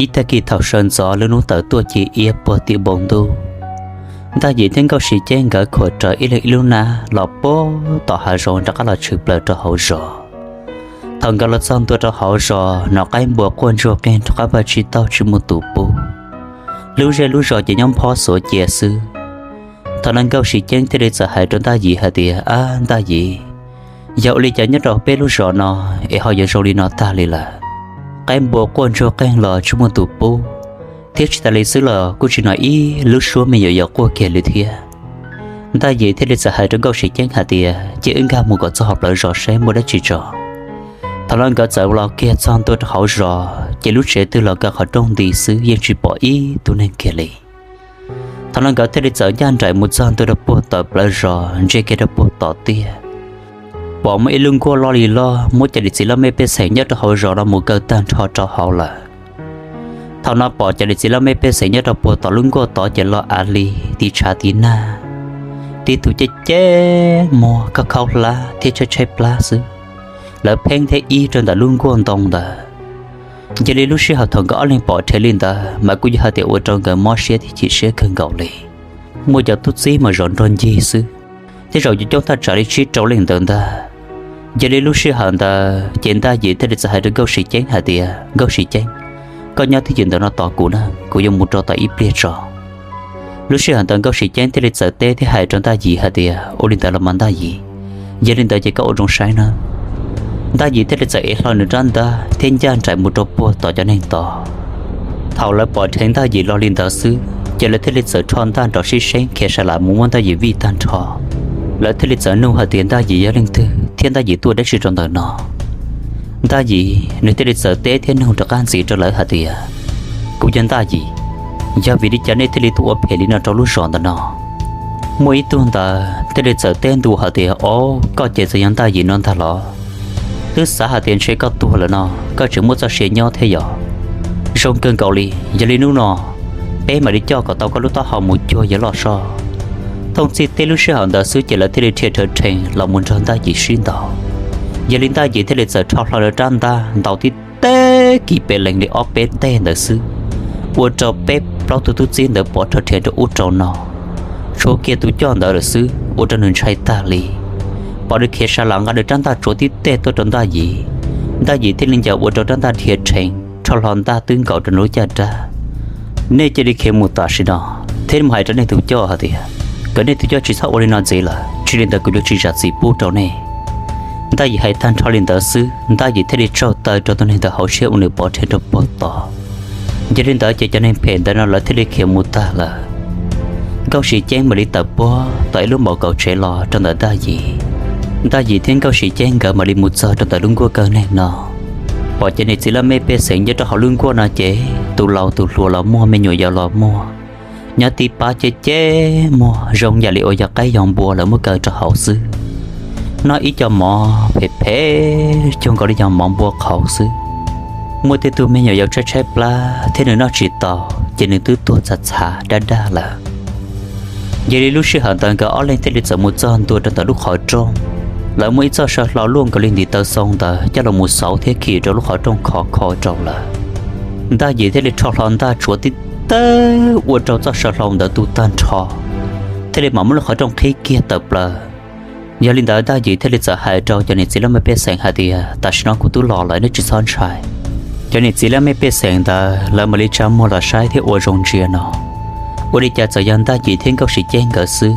Ib tag kis thaum sawv ntxov lub hnub tawm tuaj ci iab puag tim npoo ntuj, Ntaj Yim thiab Nkauj Siv Ceeb nkawd khuam raws ib leeg ib lub hnab los puag tom hav zoov rov qab los tshwm plaws rau hauv zos. Thaum nkawd los txog ntua rau hauv zos, hnov qaib npua quaj ntsuag qeeg rov qab vaj tsib taug tsis muaj tus pub. Lub zej lub zos ces nyob nphob xuav cia xwb. Thaum no Nkauj Siv Ceeb thiaj li txawm hais rau Ntaj Yim hais tias, Ab Ntaj Yim, yog ua li cas nyob rau peb lub zos no es ho yuav zoo li no tag li lawm? Qaib npua quaj ntsuag qeeg los tsis muaj tus pub, thiab tsis tas li xwb los kuj tsis hnov ib lub suab me nyuam yaus quaj kiag li thiab. Ntaj Yim thiaj li txawm hais rau Nkauj Siv Ceeb hais tias, Cia wb nkag mus kom txog hauv plawv zos saib muaj dab tsi tso. Thaum no nkawd txawm los kiag txog ntua rau hauv zos ces lub tsev twg los kaw qhov rooj nti xwb, yeej tsis pom ib tug neeg kiag li. Thaum no nkawd thiaj li txawm ncaj nraim mus txog ntua rau puag tom plawv zos, ntsia kiag rau puag tom tiaj, pom muaj ib lub nkuaj loj li loj muab cov niam txiv laj mej pej xeem nyob rau hauv zos no mus kaw tag nrho rau hauv lawm. Thaum no pom cov niam txiv laj mej pej xeem nyob rau puag tom lub nkuaj tod ces los av li, tiv tshav tiv nag, tib tug ceb ceb muag, khaub khaub hlab thiab tshaib tshaib plab xwb. Lawv pheeb thiab ib rau ntawm lub nkuaj ntoo ntawd. Yog li lub sij hawm thaum nkawd ob leeg pom rhe li ntawd mas kuj yog hais tias ua rau nkawd mob siab thiab chim siab kawg nkaus li. Muaj cov tub txib mas zom nrog ncig xwb, thiab zaum coob coob thaj tsam li tsib rau leej ntawd ntag. Yog li lub sij hawm ntawd ces Ntaj Yim thiaj li txawm hais rau Nkauj Siv Ceeb hais tias, Nkauj Siv Ceeb, koj nyob twj ywm ntawm no tos kuv na, kuv yuav mus rau tom ib pliag tso. Lub sij hawm ntawd Nkauj Siv Ceeb thiaj li txawm teb thiab hais rau Ntaj Yim hais tias, Ua li ntawd los mas Ntaj Yim, yog li ntawd ces koj ua zoo saib na. Ntaj Yim thiaj li txawm ev hlo nws rab ntaj thiab ncaj nraim mus rau puag tom cov neeg tod. Thaum lawv pom dheev Ntaj Yim los li ntawd xwb ces lawv thiaj li txawm rho ntaj nrov sib seeb khiav sa las mus muab Ntaj Yim vij tag nrho. Lawv thiaj li txawm nug hais tias Ntaj Yim yog leej twg thiab Ntaj Yim tuaj dab tsi rau ntawm no. Ntaj Yim nws thiaj li txawm teb thiab nug rov qab ntxiv rau lawv hais tias, Kuv yog Ntaj Yim, yog vim li cas nej thiaj li tuaj ua phem li no rau lub zos ntawm no? Muaj ib tug ntawd thiaj li txawm teb ntua hais tias, Au, koj ces txawm yog Ntaj Yim no ntag los? Twb xav hais tias ntshe koj tuag lawm no, koj tseem muaj txoj sia nyob thiab yom? Zoo kawg nkaus li, yog li hnub no peb mam li coj kom tau koj lub taub hau mus cuag yawg loj soj. Thooj txhij teb lub sij hawm ntawd xwb ces lawv thiaj li rhia rhawv rhees los mus nrog Ntaj Yim sib ntaus. Yog li Ntaj Yim thiaj li txawm rho hlo lawv rab ntaj ntaus tib teg kis pem lees li ob peb teg ntawd xwb, ua rau peb plaub tug tub txib ntawd pov rhawv rhees rau ub rau no. Tshuav kiag tus coj ntawd lawm xwb ua rau nws ntshai tag li. Pom nws khiav sa las nqa nws rab ntaj tsuav tib teg tuaj rau Ntaj Yim, Ntaj Yim thiaj li ncaws ua rau rab ntaj dhia rhees rho hlo ntaj twb nkaus rau nws lub caj dab. Nej cia li khiav mus tam sim no, thiab mus hais rau nej tus coj hais tias kom nej tus coj tsis txhob ua li no ntxiv lawm, tsis li ntawd kuv yuav tsis zam txim pub rau nej. Ntaj Yim hais tag nrho li ntawd xwb, Ntaj Yim thiaj li tsaug taw rau tus neeg ntawd hauv siab uas nws pov rhees rau puag tod. Yog li ntawd ces cov neeg phem ntawd no lawv thiaj li khiav mus tag lawm. Nkauj Siv Ceeb mam li tawm puag tom ib lub npaum kaum tsev los rau ntawm Ntaj Yim. Ntaj Yim thiab Nkauj Siv Ceeb nkawd mam li mus txog rau ntawm lub nkuaj kaw neeg no. Pom cov niam txiv laj mej pej xeem nyob rau hauv lub nkuaj no ces tus laus tus hluas los muaj, me nyuam yaus los muaj, nyob tib pab ceb ceb muag zoo yam li uas yog qaib yog npua lawv muab kaw rau hauv xwb. Noj ib co mov phem phem cuag nkaus li yog mov npua qhauv xwb. Muaj tej tug me nyuam yaus tshaib tshaib plab thiab nws noj tsis tau, ces nws twb tuag txhav txhav dab dab lawm. Yog li lub sij hawm ntawd nkawd ob leeg thiaj li txawm mus txog ntua rau ntawm lub qhov rooj. Lawv muaj ib txoj saw hlau luaj nkaus li ntiv taw xoo ntawd coj los mus xauv thiab khi rau lub qhov rooj khov kho rau lawm. Ntaj Yim thiaj li rho hlo ntaj tsuav tib teg ua rau txoj saw hlau ntawd tu tag nrho, thiaj li mam muab lub qhov rooj qhib kiag tawm plaws. Yog li ntawd Ntaj Yim thiaj li txawm hais rau cov niam txiv laj mej pej xeem hais tias, Tam sim no kuv twb los lawm, nej tsis txhob ntshai. Cov niam txiv laj mej pej xeem ntawd lawv mam li tsa muag los saib thiab ua zoo ntsia no, ua li cas txawm yog Ntaj Yim thiab Nkauj Siv Ceeb nkawd xwb.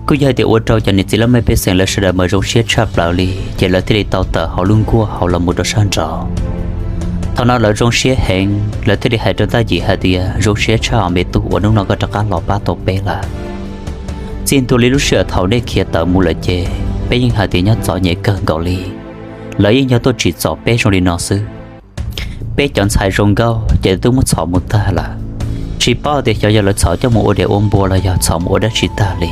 Kuj yog hais tias ua rau cov niam txiv laj mej pej xeem lawv sawv daws mas zoo siab tshaj plaws li, ces lawv thiaj li tau tawm hauv lub nkuaj hauv los mus rau sab nraud. Thaum no lawv zoo siab heev, lawv thiaj li hais rau Ntaj Yim hais tias, Zoo siab tshaj os me tub uas hnub no koj rov qab los pab tau peb lawm. Txij ntua li lub sij hawm thaum nej khiav tawm mus lawm ces peb yeej hais tias nyob txom nyem kawg nkaus li. Lawv yeej yog tuaj tsim txom peb zoo li no xwb. Peb cov ntxhais zoo nkauj ces twb muab txhom mus tag lawm, tsis paub tias xyov yog lawv txhom coj mus ua diav ua npua los yog txhom mus ua dab tsi tag li,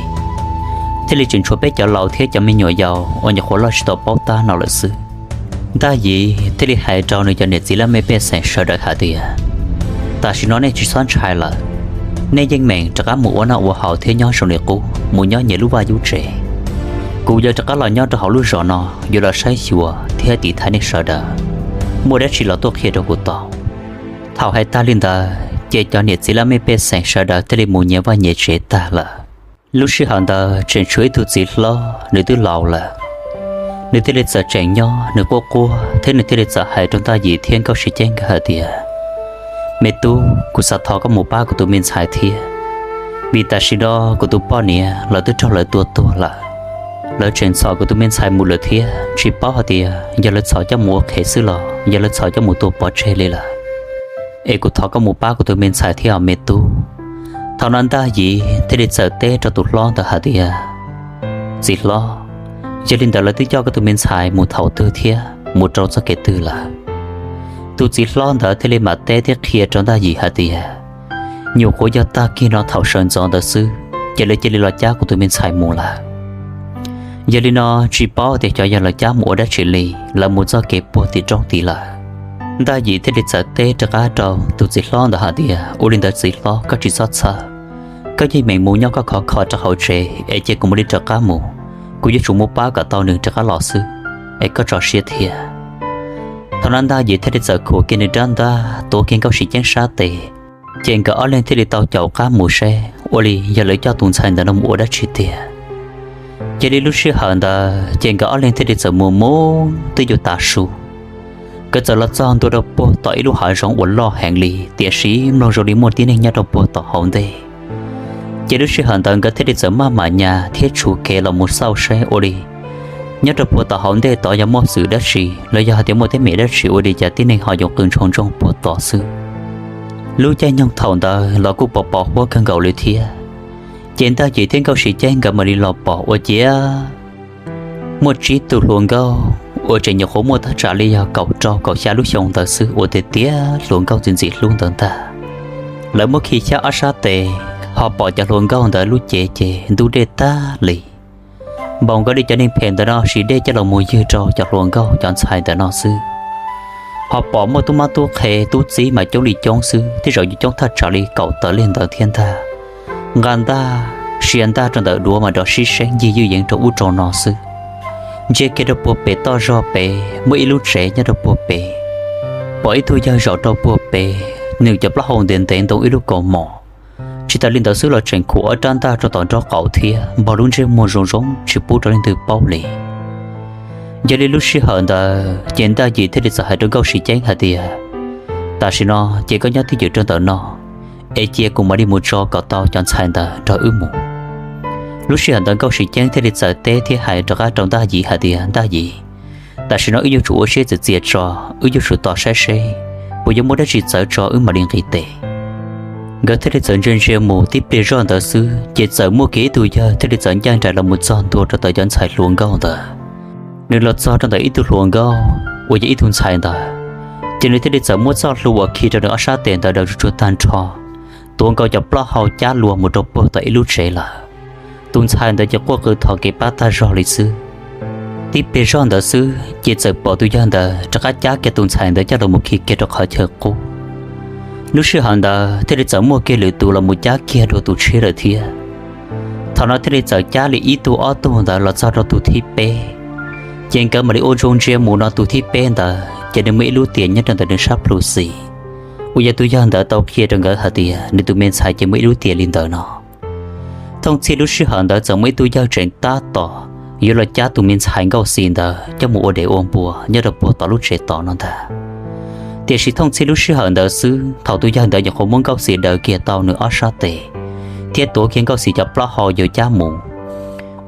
thiaj li tseem tshuav peb cov laus thiab cov me nyuam yaus uas nyuam qhuav loj tsis tau paub tab no lawm xwb. Ntaj Yim thiaj li hais rau nws cov niam txiv laj mej pej xeem sawv daws hais tias, Tam sim no nej tsis txhob ntshai lawm, nej yeej meem rov qab mus ua noj ua haus thiab nyob zoo li qub, mus nyob nyias lub vaj lub tsev. Kuv yuav rov qab los nyob rau hauv lub zos no, yuav los saib xyuas thiab tiv thaiv nej sawv daws. Muaj dab tsi los tuaj qhia rau kuv tau. Thaum hais tag li ntawd ces cov niam txiv laj mej pej xeem sawv daws thiaj li mus nyias vaj nyias tsev tag lawm. Lub sij hawm ntawd tseem tshuav ib tug txiv hlob, nws twb laus lawm. Nws thiaj li txawm tseem nyob nws quaj quaj thiab nws thiaj li txawm hais rau Ntaj Yim thiab Nkauj Siv Ceeb nkawd hais tias, Me tub, kuv xav thov koj mus pab kuv tus me ntxhais thiab, vim tam sim no kuv tus poj niam lawv twb raug lawv tua tuag lawm. Lawv tseem txhom kuv tus me ntxhais mus lawm thiab, tsis paub hais tias yog lawv txhom coj mus ua qhev xwb los yog lawv txhom coj mus tua pov tseg li lawm. Es kuv thov koj mus pab kuv tus me ntxhais thiab os me tub. Thaum no Ntaj Yim thiaj li txawm teb rau tus hlob ntawd hais tias, Txiv hlob, yog li ntawd lawv twb coj koj tus me ntxhais mus thaum twg thiab mus rau txoj kev twg lawm? Tus txiv hlob ntawd thiaj li mam teb thiab qhia rau Ntaj Yim hais tias, Nyuam qhuav yog tag kis no thaum sawv ntxov ntawd xwb ces lawv cia li los cab kuv tus me ntxhais mus lawm. Yog li no tsis paub tias xyov yog lawv cab mus ua dab tsi li, lawv mus txoj kev puag tim roob tid lawm. Ntaj Yim thiaj li txawm teb rov qab rau tus txiv hlob ntawd hais tias, Ua li ntawd txiv hlob, koj tsis txhob txhawj, koj yeej meem mus nyob koj khov kho rau hauv tsev es cia kuv mam li rov qab mus. Kuv yuav tsum mus pab kom tau nws rov qab los xwb, es koj tso siab thiab. Thaum no Ntaj Yim thiaj li txawm khuam kiag nws rab ntaj tuav kiag Nkauj Siv Ceeb sab tes, ces nkawd ob leeg thiaj li tau caum qab mus seb ua li yog lawv coj tus ntxhais ntawd no mus ua dab tsi tiag. Cia li lub sij hawm ntawd ces nkawd ob leeg thiaj li txawm mus mus twb yuav tav su. Nkawd txawm los txog ntua rau puag tom ib lub hav zoov uas loj heev li, tiam sis mloog zoo li muaj tib neeg nyob rau puag tom hauv ntej. Ces lub sij hawm ntawd nkawd thiaj li txawm maj mam nyas thiab tshuv kev los mus xauj seb ua li nyob rau puag tom hauv ntej tod yog muaj xwm dab tsi los yog hais tias muaj teeb meem dab tsi ua li cas tib neeg ho yuav qw ntshoo ntsoog puag tod xwb. Lub caij nyoog thaum ntawd los kuj pos pos huab kawg nkaus li thiab. Ces Ntaj Yim thiab Nkauj Siv Ceeb nkawd mam li los pom ua ciav muaj tsib tug hluas nkauj uas tseem nyuam qhuav muaj thaj tsam li yog kaum rau kaum xya lub xyoo ntawd xwb uas tiav tiav hluas nkauj ntxim ntxim hlub ntawd ntag. Lawv muab khi xyab ob sab tes, ho pom cov hluas nkauj ntawd lub cev ces ntub dej tag li. Npaum nkaus li cov neeg phem ntawd no siv dej coj los mus ywg rau cov hluas nkauj cov ntxhais ntawm no xwb. Ho pom muaj tub mab tub qhe tub txib mas coob li coob xwb, tej zaum yuav coob thaj tsam li kaum tawm leej ntawd thiab ntag. Nqa ntaj sia ntaj rau ntawm duav mas rov sib seeb ncig ywj yeev rau ub rau no xwb. Ntsia kiag rau puag pem toj zog pem muaj ib lub tsev nyob rau puag pem. Pom ib tug yawg zaum rau puag pem, nws cov plaub hau ntev ntev ntoo ib lub kaus mom. Tsis tas li ntawd xwb los tseem khuam ob rab ntaj rau tom nraub qaum thiab npog lub ntsej muag zoo zoo tsis pub rau leej twg paub li. Yog li lub sij hawm ntawd ces Ntaj Yim thiaj li txawm hais rau Nkauj Siv Ceeb hais tias, Tam sim no ces koj nyob twj ywm rau ntawm no, es cia kuv mam li mus tso kom tau cov ntxhais ntawd nrog wb mus. Lub sij hawm ntawd Nkauj Siv Ceeb thiaj li txawm teb thiab hais rov qab rau Ntaj Yim hais tias, Ntaj Yim, tam sim no wb yuav tsum ua siab txias txias tso, wb yuav tsum tos saib seb puas yuav muaj dab tsi txawv tso wb mam li nqis tes. Nkawd thiaj li txawm ntsia ntsia mus tib pliag zoj ntawd xwb ces txawm muaj kiag ib tug yawg thiaj li txawm ncaj nraim los mus txog ntua rau ntawm cov ntxhais hluas nkauj ntawd. Nws los txog rau ntawm ib tug hluas nkauj uas yog ib tug ntxhais ntawd, ces nws thiaj li txawm muab txoj hlua uas khi rau nws ob sab tes ntawd daws tsuag tsuag tag nrho, tuav nkaus cov plaub hau cab luag mus rau puag tom ib lub tsev lawm. Tus ntxhais ntawd ces quaj qw thov kev pab tag zog li xwb. Tib pliag zoj ntawd xwb ces txawm pom tus yawg ntawd rov qab cab kiag tus ntxhais ntawd coj los mus khi kiag rau qhov chaw qub. Lub sij hawm ntawd thiaj li txawm muaj kiag lwm tus los mus cab kiag dua tus tshiab lawm thiab. Thaum no thiaj li txawm cab li ib tug ob tug ntawd los txog rau tus thib peb. Ces nkawd mam li ua zoo ntsia mus no tus thib peb ntawd ces nws muaj ib lub tias nyob rau ntawm nws sab plhu xis, uas yog tus yawg ntawd tau qhia rau nkawd hais tias nws tus me ntxhais ces muaj ib lub tias li ntawd no. Thooj txhij lub sij hawm ntawd txawm muaj ib tug yawg tseem tab tom yuav los cab tus me ntxhais Nkauj Xis ntawd coj mus ua dev ua npua nyob rau puag tom lub tsev tod no ntag. Tiam sis thooj txhij lub sij hawm ntawd xwb thaum tus yawg ntawd nyuam qhuav muab Nkauj Xis daws kiag tau nws ob sab tes, thiab tuav kiag Nkauj Xis cov plaub hau yuav cab mus,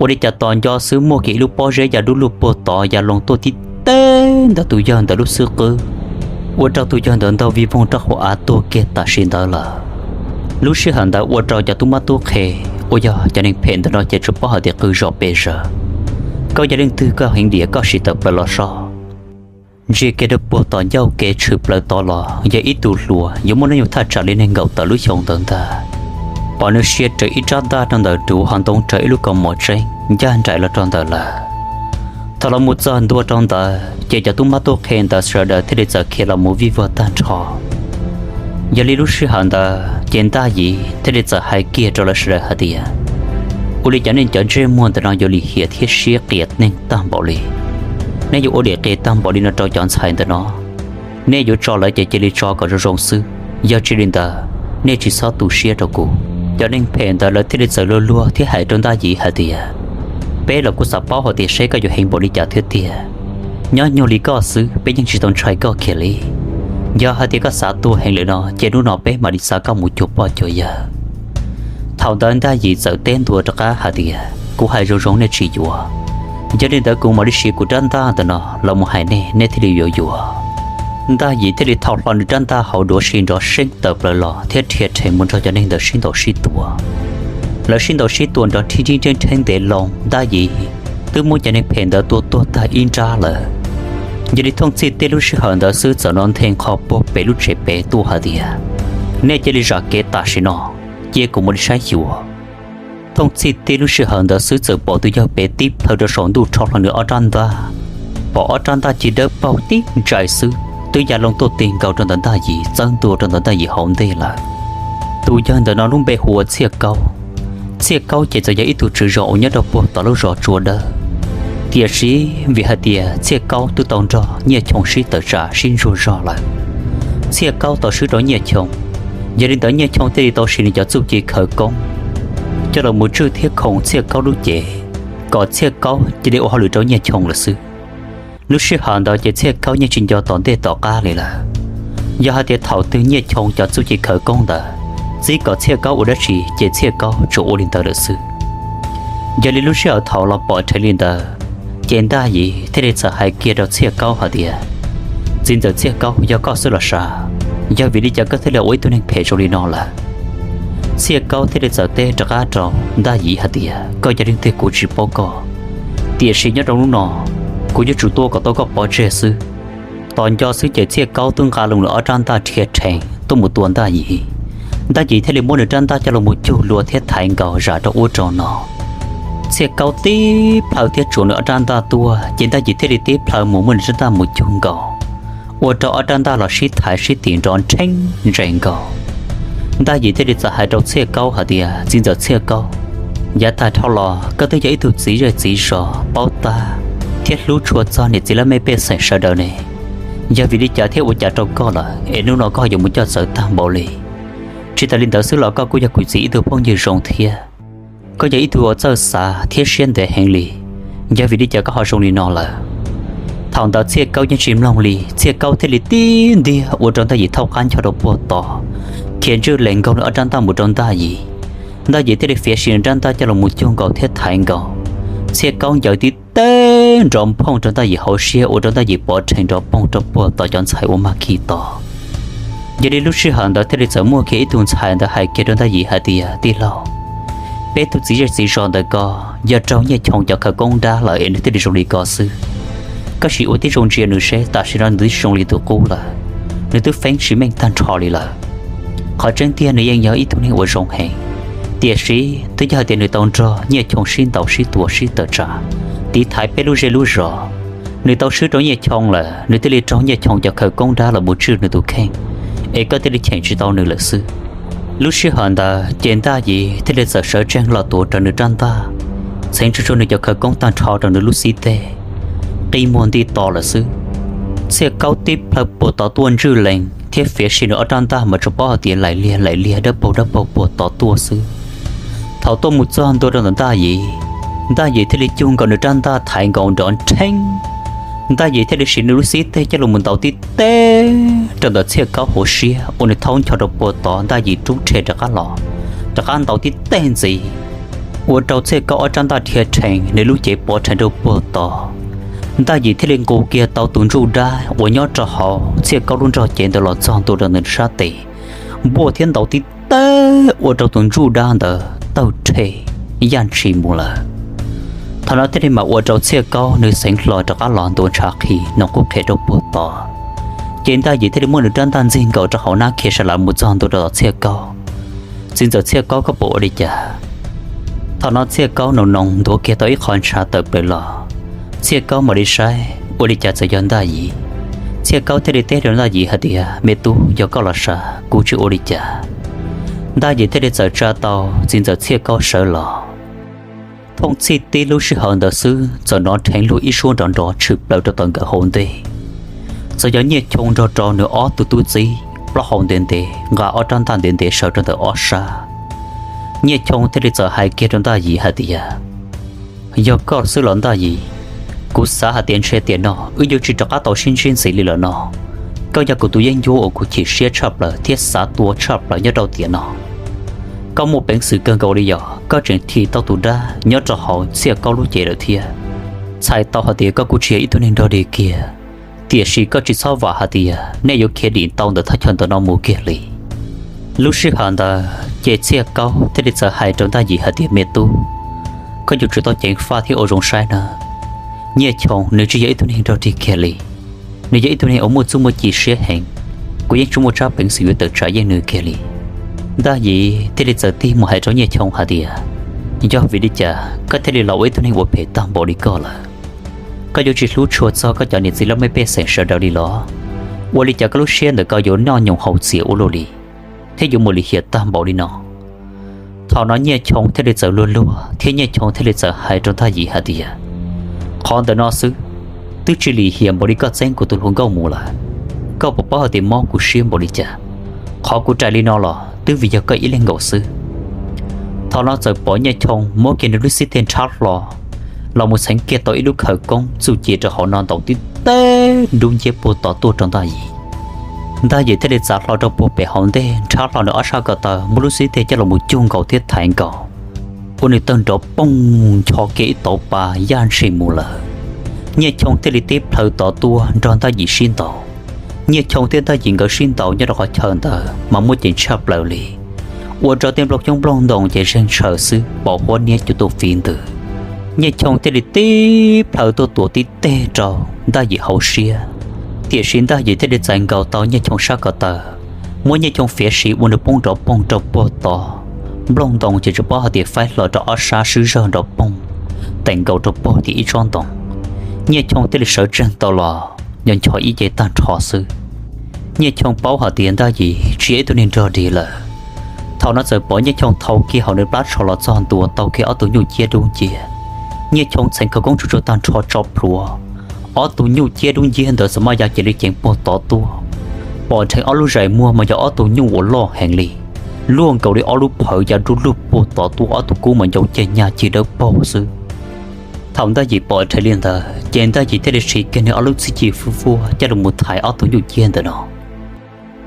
ua li cas tos nco xwb muaj kiag ib lub pob zeb ya dub lug puag tod ya loo tuaj tib teg ntawm tus yawg ntawd lub xub qwb, ua rau tus yawg ntawd ntaug vij voog rau hauv av tuag kiag tam sim ntawd lawm. Lub sij hawm ntawd ua rau cov tub mab tub qhe uas yog cov neeg phem ntawm no ces tsuas paub hais tias qw zom pes zaws, Koj yog leej twg koj heev diam koj siv tawm plaws los so. Ntsia kiag rau puag tom ncauj kev tshwm plaws tod los yog ib tug hluas yuav muaj hnub nyoog thaj tsam li nees nkaum tawm lub xyoo ntawd ntag. Pom nws sia raws ib rab ntaj rau ntawm duav ho ntoo raws ib lub kaus mom tseeb ncaj nraim los rau ntawm lawv. Thaum los mus txog ntua rau ntawd ces cov tub mab tub qhe ntawd sawv daws thiaj li txawm khiav los mus vij vog tag nrho. Yog li lub sij hawm ntawd ces Ntaj Yim thiaj li txawm hais kiag rau lawv sawv daws hais tias, Ua li cas nej cov ntsej muag ntawm no yuav lim hiam thiab siab qias neeg tag npaum li? Nej yuav ua dim qias tag npaum li no rau cov ntxhais ntawm no? Nej yuav tso lawv ces cia li tso kom zoo zoo xwb, Yog tsis li ntawd, nej tsis txhob tu siab rau kuv. Cov neeg phem ntawd lawv thiaj li txawm luag luag thiab hais rau Ntaj Yiv hais tias, peb los kuj xav paub hais tias seb koj yuav heev npaum li cas thiab tiag. Nyob nyuag li koj xwb peb yeej tsis tau ntshai koj kiag li. Yog hais tias koj xav tuag heev lawm no ces hnub no peb mam li xa koj mus cuag pog cuag yawg. Thaum ntawd Ntaj Yiv txawm teb ntua rov qab hais tias, kuv hais zoo zoo nej tsis yuav. Yog li ntawd kuv mam li siv kuv rab ntaj ntawm no los mus hais nej, nej thiaj li yuav yuav. Ntaj Yiv thiaj li thau hlo nws rab ntaj hauv duav si nrov seeb tawm plaws los thiab rhia rhees mus nrog cov neeg ntawd sib ntaus sib tua. Lawv sib ntaus sib tua nrov rhib rhib nrheeb nrheeb ntev loo, Ntaj Yiv twb muab cov neeg phem ntawd tua tuag tag ib nrab lawm. Yog li thooj txhij tib lub sij hawm ntawd xwb txawm hnov nthe qho puag pem lub tsev pem tuaj hais tias, nej cia li zam kev tam sim no, cia kuv mus li saib xyuas. Thooj txhij tib lub sij hawm ntawd xwb txawm pom tus yawg pem tib plhaw rau saum ntuj rho hlo nws ob rab ntaj. Pom ob rab ntaj ci dawb paug tib ntsais xwb twb ya loo tuaj ti nkaus rau ntawm Ntaj Yiv, txawb ntua rau ntawm Ntaj Yiv hauv ntej lawm. Tus yawg ntawm no lub npe hu ua Txhiaj Kaub. Txhiaj Kaub ces txawm yog ib tug tswv zos uas nyob rau puag tom lub zos Tsua Dawb. Tiam sis vim hais tias Txhiaj Kaub twb tau nrog Nyiaj Choo sib tawm tsam sib ntsuag zog lawm, Txhiaj Kaub tau swb rau Nyiaj Choo. Yog li ntawd Nyiaj Choo thiaj li tau siv nws cov txuj ci khawv koob coj los mus tswj thiab khoom Txhiaj Kaub lub cev, kom Txhiaj Kaub cia li ua hauj lwm rau Nyiaj Choo lawm xwb. Lub sij hawm ntawd ces Txhiaj Kaub yeej tsis nco tom ntej tom qab li lawm. Yog hais tias thaum twg Nyiaj Choo cov txuj ci khawv koob ntawd txib kom Txhiaj Kaub ua dab tsi ces Txhiaj Kaub tsuas ua li ntawd lawm xwb. Yog li lub sij hawm thaum los pom rheev li ntawd, ces Ntaj Yiv thiaj li txawm hais kiag rau Txhiaj Kaub hais tias, txiv ntxawm Txhiaj Kaub, yog koj xwb los sav, yog vim li cas koj thiaj li ua ib tug neeg phem zoo li no lawm? Txhiaj Kaub thiaj li txawm teb rov qab rau Ntaj Yiv hais tias, koj yog leej twg kuv tsis paub koj, tiam sis nyob rau hnub no kuv yuav tsum tuaj kom tau koj pov tseg xwb. Tos nco xwb ces Txhiaj Kaub twb nqa loo nws ob rab ntaj rhia rhees tuaj mus tua Ntaj Yiv. Ntaj Yiv thiaj li muab nws rab ntaj coj los mus cug lua thiab thaiv nkaus zam rau ub rau no. Txhiaj Kaub tib plhaw thiab tsuav nws ob rab ntaj tuaj ces Ntaj Yiv thiaj li tib plhaw mus muab nws rab ntaj mus cug nkaus, ua rau ob rab ntaj los sib thaiv sib tim nrov nrheeb ntsais nkaus. Ntaj Yiv thiaj li txawm hais rau Txhiaj Kaub hais tias, txiv ntxawm Txhiaj Kaub, yav tag dhau los koj twb yog ib tug txiv zej txiv zos paub tab thiab hlub tshua txog niam txiv laj mej pej xeem sawv daws ne. Yog vim li cas thiab ua cas rau koj lawm es hnub no koj ho yuav mus coj txawv tag npaum li? Tsis tas li ntawd xwb los koj kuj yog kuv txiv ib tug phooj ywg zoo thiab. Koj yog ib tug uas txawj xav thiab siab ntev heev li, yog vim li cas koj ho zoo li no lawm? Thaum ntawd Txhiaj Kaub yeej tsis mloog li, Txhiaj Kaub thiaj li tib ntiag ua rau Ntaj Yiv thaub qab ncho rau puag tod, khiav ntswj lees nkaug nws ob rab ntaj mus rau Ntaj Yiv. Ntaj Yiv thiaj li fiav sim nws rab ntaj coj los mus cug nkaus thiab thaiv nkaus. Txhiaj Kaub ncaws tib teg nrov nphooj rau Ntaj Yiv hauv siab ua rau Ntaj Yiv pov rhees nrov poog rau puag tod cov ntxhais uas mag khi tod. Yog li lub sij hawm ntawd thiaj li txawm muaj kiag ib tug ntxhais ntawd hais kiag rau Ntaj Yiv hais tias, tij laug, peb tug txiv zej txiv zos ntawm ko yog raug Nyiaj Choo cov khawv koob dab lawm es nws thiaj li zoo li ko xwb. Koj sim ua tib zoo ntsia nws seb tam sim no nws twb zoo li tus qub lawm, nws twb feeb tsis meej tag nrho li lawm. Qhov tseeb tiag nws yeej yog ib tug neeg uas zoo heev, tiam sis twb yog hais tias nws tau nrog Nyiaj Choo sib ntaus sib tua sib tawm tsam, tiv thaiv peb lub zej lub zos. Nws tau swb rau Nyiaj Choo lawm, nws thiaj li raug Nyiaj Choo cov khawv koob dab los mus tswj nws tus kheej, es koj thiaj li cheem tsis tau nws lawm xwb. Lub sij hawm ntawd ces Ntaj Yiv thiaj li txawm sawv tsees los tuav rawv nws rab ntaj, txheev tsuag tsuag nws cov khawv koob tag nrho rau nws lub xib teg, qi muag nti to lawm xwb. Txhiaj Kaub tib plhaw puag tod tuaj ntswj lees thiab fiav sim nws ob rab ntaj mas tsuas paub hais tias laim liag laim liag dawb paug dawb paug puag tod tuaj xwb. Thaum tuaj mus txog ntua rau ntawm Ntaj Yiv, Ntaj Yiv thiaj li cug nkaus nws rab ntaj thaiv nkaus nrov nrheeb. Ntaj Yiv thiaj li siv nws lub xib teg coj los mus ntaus tib teg rau ntawm Txhiaj Kaub hauv siab ua nws thaub ncho rau puag tod, Ntaj Yiv rub rhe rov qab los, rov qab ntaus tib teg ntxiv, ua rau Txhiaj Kaub ob rab ntaj rhia rhees, nws lub cev pov rhees rau puag tod. Ntaj Yiv thiaj li nqus kiag tau tus ntsuj dab uas nyob rau hauv Txhiaj Kaub lub nrog cev ntawd los txog ntua rau ntawm nws sab tes, npuaj thiab ntaus tib teg ua rau tus ntsuj dab ntawd tawg rhe, yaj ntshis mus lawm. Thaum no thiaj li mam ua rau Txhiaj Kaub nws xeev hlo rov qab los ntua ntshav qhi no qub qhia rau puag tod. Ces Ntaj Yiv thiaj li muab nws rab ntaj ntxig nkaus rau hauv nab khiav sa lav mus txog ntua rau tom Txhiaj Kaub. Txiv ntxawm Txhiaj Kaub, koj puas ua li cas? Thaum no Txhiaj Kaub noo noo ntuav kiag tau ib qho ntshav tawm plaws los, Txhiaj Kaub mam li saib ua li cas txawm yog Ntaj Yiv. Txhiaj Kaub thiaj li teb rau Ntaj Yiv hais tias, me tub, yog koj los sav, kuv tsis ua li cas. Ntaj Yiv thiaj li txawm tsa tau txiv ntxawm Txhiaj Kaub sawv los. Thooj txhij tib lub sij hawm ntawd xwb txawm hnov dheev luag ib suab nrov nrov tshwm plaws rau tom nkawd hauv ntej. Txawm yog Nyiaj Choo nrog rau nws ob tug tub txib plaub hau ntev ntev, nqa ob rab ntaj ntev ntev sawv rau ntawm ob sab. Nyiaj Choo thiaj li txawm hais kiag rau Ntaj Yim hais tias, yog koj xwb los Ntaj Yim, kuv xav hais tias ntshe tiam no wb yuav tsis rov qab tau sib ntsib ntxiv li lawm no. Koj yog kuv tus yeeb ncuab uas kuv chim siab tshaj plaws thiab xav tua tshaj plaws nyob rau tiam no. Koj muaj peev xwm kawg nkaus li yog koj tseem thim tau tus dab nyob rau hauv Txhiaj Kaub lub cev lawm thiab. Txhais tau hais tias koj kuj tsis yog ib tug neeg nrog dig kiag, tiam sis koj tsis txhob vam hais tias nej yuav khiav dim tau ntawm thaj chaw ntawm no mus kiag li. Lub sij hawm ntawd ces Txhiaj Kaub thiaj li txawm hais rau Ntaj Yim hais tias, me tub, koj yuav tsum tau ceev faj thiab ua zoo saib nawb. Nyiaj Choo nws tsis yog ib tug neeg nrog dig kiag li, nws yog ib tug neeg uas muaj txuj muaj ci siab heev. Kuv yeej tsis muaj tsab peev xwm yuav tawm tsam yeej nws kiag li. Ntaj Yim thiaj li txawm tig mus hais rau Nyiaj Choo hais tias, yog vim li cas koj thiaj li los ua ib tug neeg ua phem tag npaum li koj lawm? Koj yuav tsis hlub tshua txog koj cov niam txiv laj mej pej xeem sawv daws li los? Ua li cas koj lub siab ntawm koj yuav noj nyoos haus txias ua luaj li, thiab yuav mus lim hiam tag npaum li no? Thaum no Nyiaj Choo thiaj li txawm luag luag thiab Nyiaj Choo thiaj li txawm hais rau Ntaj Yim hais tias, qhov ntawm no xwb, twb tsis lim hiam npaum li koj txeeb kuv tus hluas nkauj mus lawm. Koj puas paub hais tias mob kuv siab npaum li cas? Qhov kuv rais li no los twb vim yog koj ib leeg nkaus xwb. Thaum no txawm pom Nyiaj Choo muab kiag nws lub xib teg nrhab hlo los mus txheev kiag tau ib lub khawv koob txuj ci rau hauv no ntaus tib teg dub nciab puag tod tuaj rau Ntaj Yim. Ntaj Yim thiaj li txav hlo rau puag pem hauv ntej nrhab hlo nws ob sab ko taw, muab lub xib teg coj los mus cug nkaus thiab thaiv nkaus, ua nws tawg nrov poog ncho kiag ib tauv pa yaj ntshis mus lawm. Nyiaj Choo thiaj li tib plhaw tod tuaj nrog Ntaj Yim sib ntaus. Nyiaj Choo thiab Ntaj Yim nkawd sib ntaus nyob rau qhov chaw ntawd mas muaj ceem tshaj plaws li, ua rau tej nplooj xyoob nplooj ntoo ces zeeg tshaws xwb, pos huab niab cuv tuaj fiv ntws. Nyiaj Choo thiaj li tib plhaw tuaj tuav tib teg rau Ntaj Yim hauv siab, tiam sis Ntaj Yim thiaj li txais nkaus tau Nyiaj Choo sab ko taw, muab Nyiaj Choo fiav siv ua nws poob nrov poog rau puag tod. Nplooj ntoo ces tsis paub hais tias faib hlo rau ob sab swb zawg nrov poog, teem nkaus rau puag tim ib tsob ntoo. Nyiaj Choo thiaj li sawv tsees tau los nyo ncho ib ce tag nrho xwb. Nyiaj Choo paub hais tias Ntaj Yim tsis yog ib tug neeg nrog dig lawm. Thaum no txawm pom Nyiaj Choo thau kiag hauv nws plab tsho los txog ntua tau kiag ob tug nyuj ciab dub nciab. Nyiaj Choo txheev khawv koob tsuj tsuag tag nrho tso plhuav, ob tug nyuj ciab dub nciab ntawd txawm maj ya cev li ceev puag tod tuaj. Pom dheev ob lub zais muag mas yog ob tug nyuj uas loj heev li, luaj nkaus li ob lub phawv ya dub lug puag tod tuaj, ob tug kub mas ncau ceg nyag cig dawb paug xwb. Thaum Ntaj Yim pom dheev li ntawd ces Ntaj Yim thiaj li siv kiag nws ob lub txuj ci fuaj fuaj coj los mus thaiv ob tug nyuj ciab ntawm no.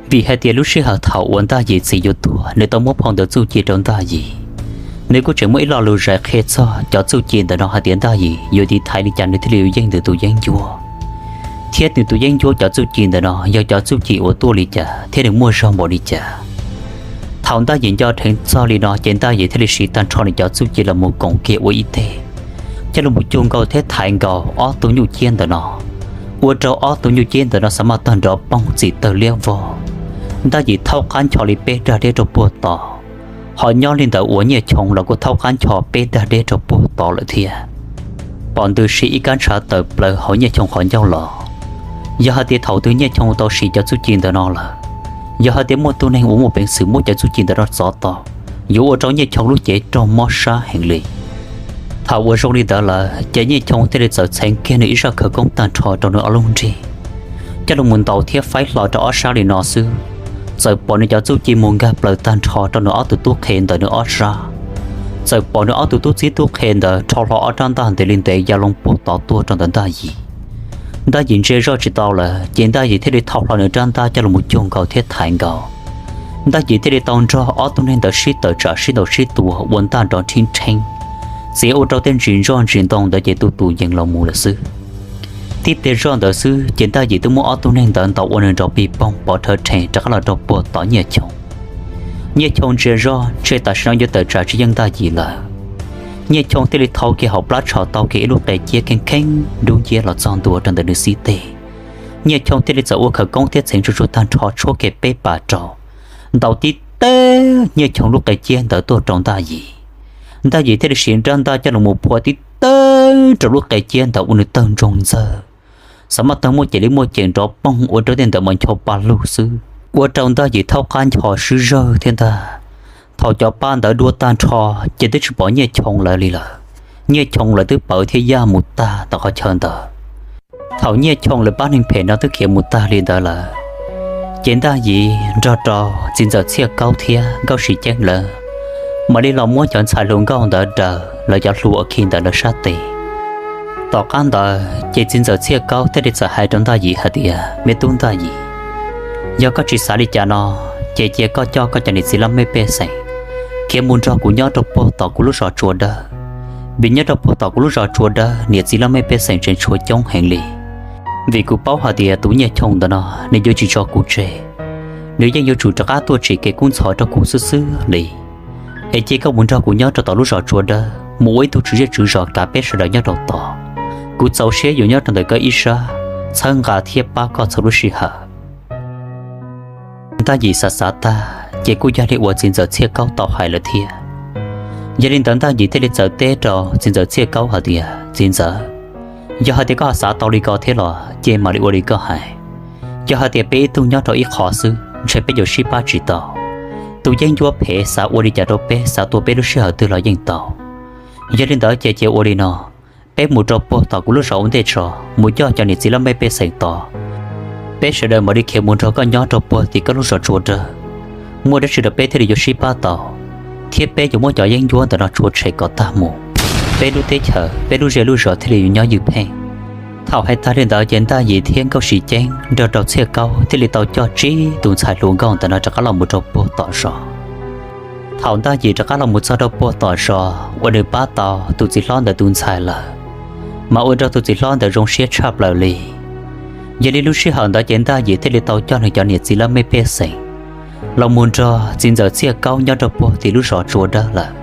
Vim hais tias lub sij hawm thaum uas Ntaj Yim txiv yuav tuag nws tau muab phau ntawv txuj ci rau Ntaj Yim, nws kuj tseem muaj ib lo lus zais qhia txog cov txuj ci ntawm no hais tias Ntaj Yim yuav tiv thaiv li cas nws thiaj li yuav yeej nws tus yeeb ncuab, thiab nws tus yeeb ncuab cov txuj ci ntawm no yog cov txuj ci uas tuaj li cas thiab nws muaj zog npaum li cas. Thaum Ntaj Yim nco dheev txog li no ces Ntaj Yim thiaj li siv tag nrho nws cov txuj ci los mus koom kiag ua ib teg, coj los mus cug nkaus thiab thaiv nkaus ob tug nyuj ciab ntawm no, ua rau ob tug nyuj ciab ntawm no xav maj tawg nrov poog txim tawg liab vog. Ntaj Yim thaub qab ncho li peb dag deb rau puag tod, ho nyob li ntawd uas Nyiaj Choo los kuj thaub qab ncho peb dag deb rau puag tod lawm thiab. Pom ntws si ib kab ntshav tawm plaws hauv Nyiaj Choo qhov ncauj los. Yog hais tias thaum twg Nyiaj Choo tau siv cov txuj ci ntawm no lawm, yog hais tias muaj tug neeg uas muaj peev xwm muab cov txuj ci ntawm no txov tau, yuav ua rau Nyiaj Choo lub cev raug mob sab heev li. Thaum uas zoo li ntawd lawm ces Nyiaj Choo thiaj li txawm txheev kiag nws ib zaj khawv koob tag nrho rau nws ob lub nrig, coj los mus ntaus thiab faib hlo rau ob sab li no xwb, txawm pom nws cov txuj ci mus nkag plaws tag nrho rau nws ob tug tub qhe ntawm nws ob sab. Txawm pom nws ob tug tub txib tub qhe ntawd rho hlo ob rab ntaj ntev li ntev ya loo puag tod tuaj rau ntawm Ntaj Yim. Ntaj Yim ntsia zoj tsis tau lawm ces Ntaj Yim thiaj li thau hlo nws rab ntaj coj los mus cug nkaus thiab thaiv nkaus. Ntaj Yim thiaj li tau nrog ob tug neeg ntawd sib tawm tsam sib ntaus sib tua ua ntaj nrov nrhib nrheeb, txiav ua rau tej ntsis ntsooj ntsis ntoo ntawd ces tu tus yees los mus lawm xwb. Tib pliag zoj ntawd xwb ces Ntaj Yim twb muab ob tug neeg ntawd ntaus ua nws nrov pig poog pov rhawv rhe rov qab los rau puag tom Nyiaj Choo. Nyiaj Choo ntsia zoj ntshe tam sim no yuav tawm tsam tsis yeej Ntaj Yim lawm. Nyiaj Choo thiaj li thau kiag hauv plab tsho tau kiag ib lub qe ciab kheej kheeb dub nciab los txog ntua rau ntawm nws xib teg. Nyiaj Choo thiaj li txawm ua khawv koob thiab txheev tsuj tsuag tag nrho tshuab kiag peb pas rau, ntaus tib teg Nyiaj Choo lub qe ciab ntawd tuaj rau Ntaj Yim. Ntaj Yim thiaj li siv rab ntaj coj los mus phua tib teg rau lub qe ciab ntawd ua nws tawg ntsoog ntxawg, xav maj tawg muaj ceem li muaj ceem nrov poog ua rau tej ntawd mas ncho pa lug xwb, ua rau Ntaj Yim thaub qab ncho swb zawg thiab ntag. Thaum cov pa ntawd dua tag nrho ces twb tsis pom Nyiaj Choo lawv li lawm. Nyiaj Choo lawv twb pawv thiab yaj mus tag tom qhov chaw ntawd. Thaum Nyiaj Choo lawv pab neeg phem no twb khiav mus tag li ntawd lawm, Ces Ntaj Yim nrog rau txiv ntxawm Txhiaj Kaub thiab Nkauj Siv Ceeb lawv mam li los muab cov ntxhais hluas nkauj ntawd daws lawv cov hlua khi ntawm lawv sab tes. Tom qab ntawd ces txiv ntxawm Txhiaj Kaub thiaj li txawm hais rau Ntaj Yim hais tias, Me tub Ntaj Yim, yog koj tsis xav li cas no, ces cia koj coj koj cov niam txiv laj mej pej xeem khiav mus nrog kuv nyob rau puag tom kuv lub zos Tsua Dawb, vim nyob rau puag tom kuv lub zos Tsua Dawb niam txiv laj mej pej xeem tseem tshuav coob heev li. Vim kuv paub hais tias tus Nyiaj Choo ntawm no nws yuav tsis tso kuv tseg, nws yeej yuav tsum rov qab tuaj tsim kev kub ntxhov rau kuv xwb xwb li. Es cia koj mus nrog kuv nyob rau tom lub zos Tsua Dawb mus ua ib tug tswv zej tswv zos kav peb sawv daws nyob rau tod. Kuv txaus siab yuav nyob rau ntawm koj ib sab txhawb nqa thiab pab koj txhua lub sij hawm. Ntaj Yim xav xav tag ces kuj yog li uas txiv ntxawm Txhiaj Kaub tau hais lawm thiab. Yog li ntawd Ntaj Yim thiaj li txawm teb rau txiv ntxawm Txhiaj Kaub hais tias, Txiv ntxawm, yog hais tias koj ho xav tau li ko thiab los ces mam li ua li koj hais. Yog hais tias peb ib tug nyob rau ib qho xwb ntshe peb yuav sib pab tsis tau. Tus yeeb ncuab phem xav ua li cas rau peb, xav tua peb lub sij hawm twg los yeej tau. Yog li ntawd ces cia ua li no, peb mus rau puag tom kuv lub zos ua ntej tso, mus coj cov niam txiv laj mej pej xeem tod, peb sawv daws mam li khiav mus nrog koj nyob rau puag tim koj lub zos Tsua Dawb. Muaj dab tsi rau peb thiaj li yuav sib pab tau, thiab peb yuav muab cov yeeb ncuab ntawm no tshua tshem kom tag mus, peb lub teb chaws peb lub zej lub zos thiaj li yuav nyob ywj pheej. Thaum hais tag li ntawd ces Ntaj Yim thiab Nkauj Siv Ceeb nrog rau Txhiaj Kaub thiaj li tau coj tsib tus ntxhais hluas nkauj ntawm no rov qab los mus rau puag tom zos. Thaum Ntaj Yim rov qab los mus txog rau puag tom zos uas nws pab tau tus txiv hlob ntawd tus ntxhais lawm, mas ua rau tus txiv hlob ntawd zoo siab tshaj plaws li. Yog li lub sij hawm ntawd ces Ntaj Yim thiaj li tau coj nws cov niam txiv laj mej pej xeem los mus nrog txiv ntxawm Txhiaj Kaub nyob rau puag tim lub zos Tsua Dawb lawm.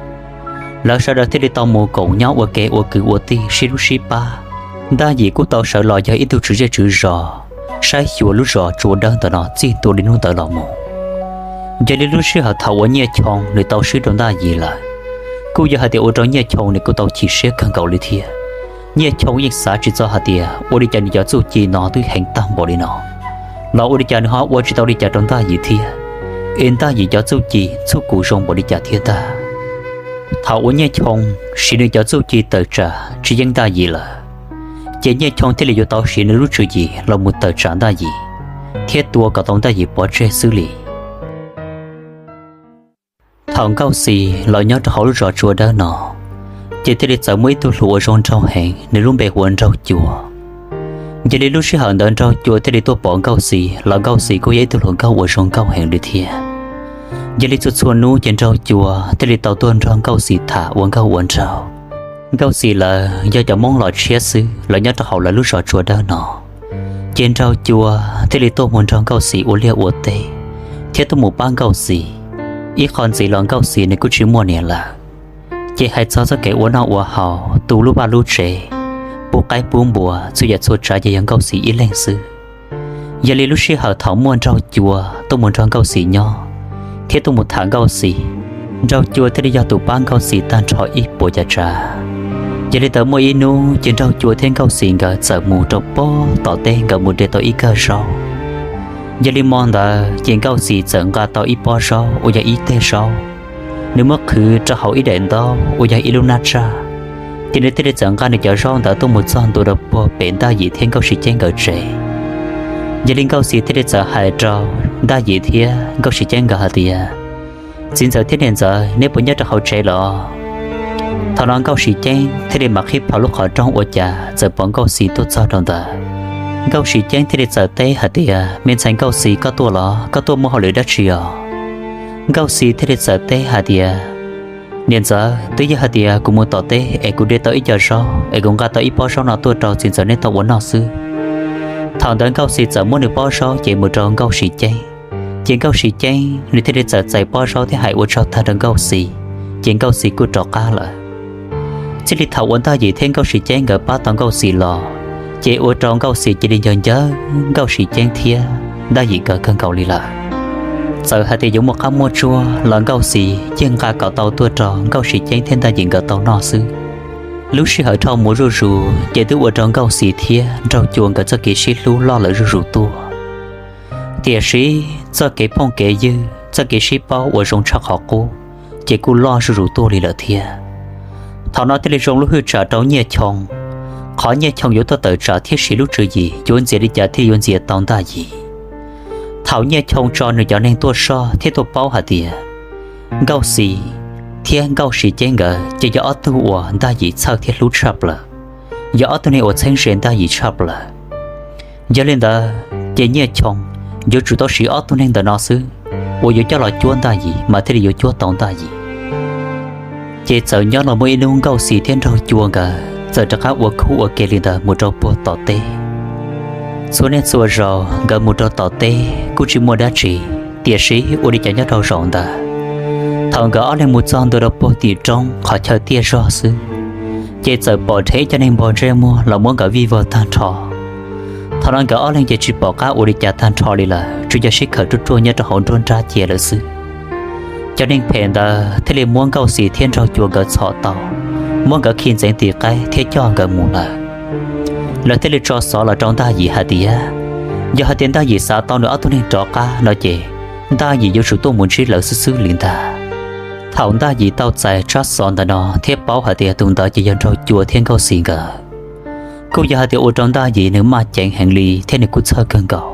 Lawv sawv daws thiaj li tau mus koom nyob ua ke ua kwv ua tij sib hlub sib pab. Ntaj Yim kuj tau sawv los yog ib tug tswv zej tswv zos saib xyuas lub zos Tsua Dawb ntawm no txij ntua li hnub ntawd los mus. Yog li lub sij hawm thaum uas Nyiaj Choo nws tau swb rau Ntaj Yim lawm, kuj yog hais tias ua rau Nyiaj Choo nws kuj tau chim siab kawg nkaus li thiab. Nyiaj Choo yeej xav tsis txog hais tias ua li cas nws cov txuj ci no twb heev tag npaum li no los ua li cas nws ho ua tsis tau li cas rau Ntaj Yim thiab, es Ntaj Yim cov txuj ci txuj kum zoo npaum li cas thiab ntag. Thaum uas Nyiaj Choo siv nws cov txuj ci tawm tsam tsis yeej Ntaj Yim lawm, ces Nyiaj Choo thiaj li yuav tau siv nws lub tswv yim los mus tawm tsam Ntaj Yim thiab tua kom tau Ntaj Yim pov tseg xwb li. Thaum Nkauj Xis los nyob rau hauv lub zos Tsua Dawb no, ces thiaj li txawm muaj ib tug hluas uas zoo nraug heev, nws lub npe hu ua Nraug Cua. Yog li lub sij hawm ntawd Nraug Cua thiaj li tuaj pom Nkauj Xis los Nkauj Xis kuj yog ib tug hluas nkauj uas zoo nkauj heev li thiab. Yog li txhua txhua hnub ces Nraug Cua thiaj li tau tuaj nrog Nkauj Xis tham ua nkauj ua nraug. Nkauj Xis lawv yog cov Hmoob los tshiab xwb, lawv nyob rau hauv lawv lub zos Tsua Dawb no. Ces Nraug Cua thiaj li tuaj mus nrog Nkauj Xis ua liaj ua teb, thiab tuaj mus pab Nkauj Xis. Ib qho ntxiv los Nkauj Xis nws kuj tsis muaj niam lawm, ces hais txog txoj kev ua noj ua haus, tu lub vaj lub tsev, pub qaib pub npua, txhua yam txhua tsav ces yog Nkauj Xis ib leeg xwb. Yog li lub sij hawm thaum muaj Nraug Cua tuaj mus nrog Nkauj Xis nyob, thiab tuaj mus tham Nkauj Xis, Nraug Cua thiaj li yog tus pab Nkauj Xis tag nrho ib puas cov tsav. Yog li ntawd muaj ib hnub ces Nraug Cua thiab Nkauj Xis nkawd txawm mus rau puag tom teb, nkawd mus de tau ib kawm zaub. Yog li hmo ntawd ces Nkauj Xis txawm nqa tau ib pob zaub uas yog ib teg zaub, nws muab qhwv rau hauv ib daim ntaub uas yog ib lub nab tsaj, ces nws thiaj li txawm nqa nws cov zaub ntawd tuaj mus txog ntua rau puag pem Ntaj Yim thiab Nkauj Siv Ceeb nkawd tsev. Yog li Nkauj Xis thiaj li txawm hais rau Ntaj Yim thiab Nkauj Siv Ceeb nkawd hais tias, Txiv ntxawm thiab niam ntxawm, neb puas nyob rau hauv tsev los? Thaum no Nkauj Siv Ceeb thiaj li mam qhib plho lub qhov rooj ua cas txawm pom Nkauj Xis tuaj txog rau ntawd. Nkauj Siv Ceeb thiaj li txawm teb hais tias, Me ntxhais Nkauj Xis, koj tuaj los? Koj tuaj muaj hauj lwm dab tsi os? Nkauj Xis thiaj li txawm teb hais tias, Niam ntxawm, twb yog hais tias kuv mus tom teb es kuv de tau ib co zaub es kuv nqa tau ib pob zaub no tuaj rau txiv ntxawm neb tau ua noj xwb. Thaum ntawd Nkauj Xis txawm muab nws pob zaub ces mus rau Nkauj Siv Ceeb, ces Nkauj Siv Ceeb nws thiaj li txawm txais pob zaub thiab hais ua tsaug tag rau Nkauj Xis, ces Nkauj Xis kuj rov qab lawm. Txij li thaum uas Ntaj Yim thiab Nkauj Siv Ceeb nkawd pab tau Nkauj Xis los, ces ua rau Nkauj Xis cia li nco ncawg Nkauj Siv Ceeb thiab Ntaj Yim nkawd kawg nkaus li lawm. Txawm hais tias yuav muaj qab muaj tsuag los Nkauj Xis yeej nqa kom tau tuaj rau Nkauj Siv Ceeb thiab Ntaj Yim nkawd tau noj xwb. Lub sij hawm dhau mus zuj zus ces twb ua rau Nkauj Xis thiab Nraug Cua nkawd txoj kev sib hlub loj lawm zuj zus tuaj. Tiam sis txoj kev phooj kev ywg, txoj kev sib paub uas zoo tshaj qhov qub, ces kuj loj zuj zus tuaj li lawm thiab. Thaum no thiaj li zoo lub hwj tsam rau Nyiaj Choo, qhov Nyiaj Choo yuav tuaj tawm tsam thiab siv lub tswv yim yuav ntxias li cas thiaj yuav ntxias tau Ntaj Yim. Thaum Nyiaj Choo tso nws cov neeg tuaj soj thiab tuaj paub hais tias Nkauj Xis thiab Nkauj Siv Ceeb nkawd ces yog ob tug uas Ntaj Yim txhawj thiab hlub tshaj plaws, yog ob tug neeg uas txheeb ze Ntaj Yim tshaj plaws. Yog li ntawd ces Nyiaj Choo yuav tsum tau siv ob tug neeg ntawm no xwb uas yuav coj los cuab Ntaj Yim mas thiaj li yuav cuab tau Ntaj Yim. Ces txawm nyob los muaj ib hnub Nkauj Xis thiab Nraug Cua nkawd txawm rov qab ua khub ua ke li ntawd mus rau puag tom teb. Txhua niaj txhua zaus nkawd mus rau tom teb kuj tsis muaj dab tsi, tiam sis ua li cas nyob rau zaum ntawd, thaum nkawd ob leeg mus txog ntua rau puag tim roob qhov chaw tiaj zog xwb, ces txawm pom dheev ib co neeg npog ntsej muag los muab nkawd vij vog tag nrho. Thaum no nkawd ob leeg ces tsis pom qab ua li cas tag nrho li lawm, tsuas yog sib khawm ruaj ruaj nyob rau hauv nruab nrab cia lawm xwb. Cov neeg phem ntawd thiaj li muab Nkauj Xis thiab Nraug Cua nkawd txhom tau, muab nkawd khi ntxeev tim qaib thiab coj nkawd mus lawm. Lawv thiaj li tso xov los rau Ntaj Yim hais tias, yog hais tias Ntaj Yim xav tau nws ob tug neeg rov qab no ces Ntaj Yim yuav tsum tuaj mus ntsib lawv xwb xwb li ntag. Thaum Ntaj Yim tau txais tsab xov ntawm no thiab paub hais tias tus ntawd ces yog Nraug Cua thiab Nkauj Xis nkawd, kuj yog hais tias ua rau Ntaj Yim nws maj ceev heev li thiab nws kuj txhawj kawg nkaus.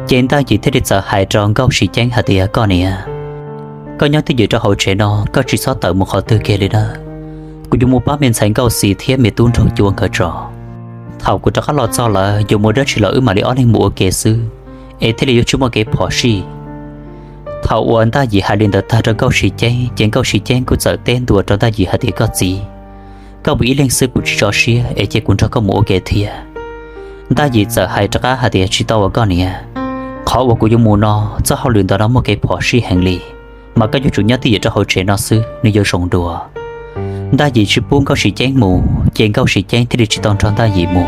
Ces Ntaj Yim thiaj li txawm hais rau Nkauj Siv Ceeb hais tias, koj niam, koj nyob twj ywm rau hauv tsev no, koj tsis txhob tawm mus qhov twg kiag li nawb. Kuv yuav mus pab me ntxhais Nkauj Xis thiab me tub Nraug Cua nkawd tso. Thaum kuv rov qab los txog lawm yuav muaj dab tsi los wb mam li ob leeg mus ua ke xwb, es thiaj li yuav tsis muaj kev phom sij. Thaum uas Ntaj Yim hais li ntawd tag rau Nkauj Siv Ceeb ces Nkauj Siv Ceeb kuj txawm teb ntua rau Ntaj Yim hais tias, koj txiv, koj mus ib leeg xwb kuv tsis tso siab es cia kuv nrog koj mus ua ke thiab. Ntaj Yim txawm hais rov qab hais tias, tsis tau as koj niam, qhov uas kuv yuav mus no, txoj hauj lwm ntawm no muaj kev phom sij heev li, mas koj yuav tsum nyob twj ywm rau hauv tsev no xwb nws yuav zoo dua. Ntaj Yim tsis pub Nkauj Siv Ceeb mus ces Nkauj Siv Ceeb thiaj li tsis tau nrog Ntaj Yim mus,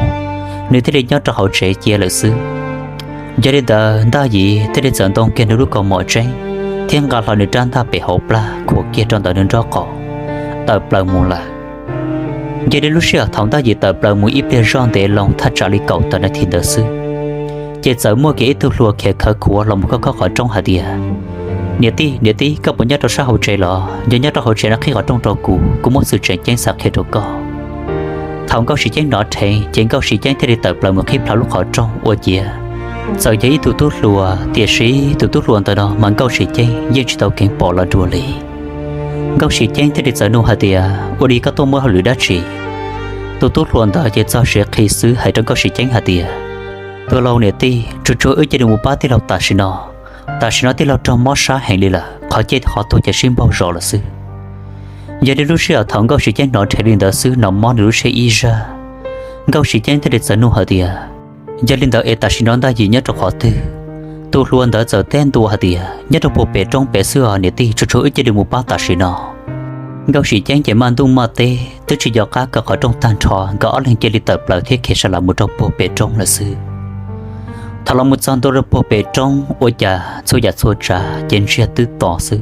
nws thiaj li nyob rau hauv tsev cia lawm xwb. Yog li ntawd Ntaj Yim thiaj li txawm ntoo kiag nws lub kaus mom tseeb thiab nqa hlo nws rab ntaj pem hauv plag khuam kiag rau ntawm nws nrob qaum, tawm plaws mus lawm. Yog li lub sij hawm thaum Ntaj Yim tawm plaws mus ib pliag zoj ntev loo thaj tsam li kaum tawm nas this ntawd xwb, ces txawm muaj kiag ib tug hluas khiav khawv khuav los mus khob khob qhov rooj hais tias, niam tij, niam tij, koj puas nyob rau sab hauv tsev los? Yog nyob rau hauv tsev no qhib qhov rooj rau kuv, kuv muaj xwm tseem ceeb xav qhia rau koj. Thaum Nkauj Siv Ceeb hnov dheev ces Nkauj Siv Ceeb thiaj li tawm plaws mus qhib plhaws lub qhov rooj ua ciav txawm yog ib tug tub hluas, tiam sis tus tub hluas ntawm no mas Nkauj Siv Ceeb yeej tsis tau kheev pom los dua li. Nkauj Siv Ceeb thiaj li txawm nug hais tias, ua li koj tuaj muaj hauj lwm dab tsi? Tus tub hluas ntawd ces txog siav qhi xwb hais rau Nkauj Siv Ceeb hais tias, tij laug niam tij, tsuag tsuag wb cia li mus pab tij laug tam sim no. Tam sim no tij laug raug mob sab heev li lawm, qhov ciaj qhov tuag ces sib npaug zos lawm xwb. Yog li lub sij hawm thaum Nkauj Siv Ceeb hnov dheev li ntawd xwb hnov mob nws lub siab ib zaj. Nkauj Siv Ceeb thiaj li txawm nug hais tias, yog li ntawd es tam sim no Ntaj Yim nyob rau qhov twg? Tus hluas ntawd txawm teb ntua hais tias, nyob rau puag pem roob pem xwb os niam tij, tsuag tsuag wb cia li mus pab tam sim no. Nkauj Siv Ceeb ces maj ntuj maj teb twb tsis nco qab kaw qhov rooj tag nrho, nkawd ob leeg cia li tawm plaws thiab khiav sa las mus rau puag pem roob lawm xwb. Thaum los mus txog ntua rau puag pem roob ua cas txhua yam txhua tsav ces ntsiag twb to xwb,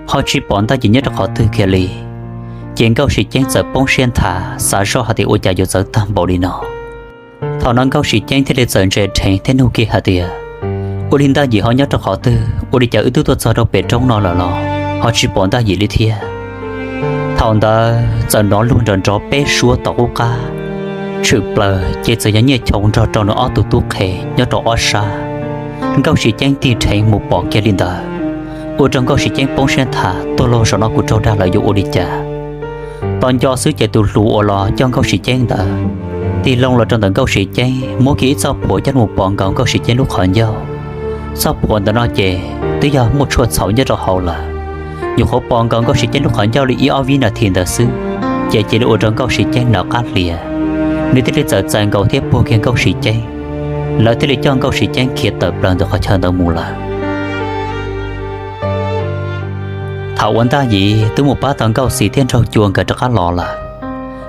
ho tsis pom Ntaj Yim nyob rau qhov twg kiag li. Ces Nkauj Siv Ceeb txawm poob siab nthav xav zoj hais tias ua cas yuav txawv tag npaum li no. Thaum no Nkauj Siv Ceeb thiaj li txawm ntsia dheev thiab nug kiag hais tias, ua li Ntaj Yim ho nyob rau qhov twg? Ua li cas wb twb tuaj txog rau pem roob no lawm los ho tsis pom Ntaj Yim li thiab? Thaum ntawd txawm hnov luag nrov nrov peb suab tom qub qab tshwm plaws, ces txawm yog Nyiaj Choo nrog rau nws ob tug tub qhe nyob rau ob sab. Nkauj Siv Ceeb tig dheev mus pom kiag li ntawd, ua rau Nkauj Siv Ceeb poob siab nthav, tuag laug zaum no kuv raug dag lawm yuav ua li cas? Tos nco xwb ces tus hluas uas los coj Nkauj Siv Ceeb ntawd tig loo los rau ntawm Nkauj Siv Ceeb, muab kiag ib txoj phuam coj mus pov nkaus Nkauj Siv Ceeb lub qhov ncauj. Txoj phuam ntawm no ces twb yog muaj tshuaj txhaum nyob rau hauv lawm, nyuam qhuav pov nkaus Nkauj Siv Ceeb lub qhov ncauj li ib ob vib nas this ntawd xwb, ces cia li ua rau Nkauj Siv Ceeb nov qab hlias, nws thiaj li txawm txais nkaus thiab puag kiag Nkauj Siv Ceeb. Lawv thiaj li coj Nkauj Siv Ceeb khiav tawm plaws ntawm qhov chaw ntawd mus lawm. Thaum uas Ntaj Yim twb mus pab tau Nkauj Xis thiab Nraug Cua nkawd rov qab los lawm,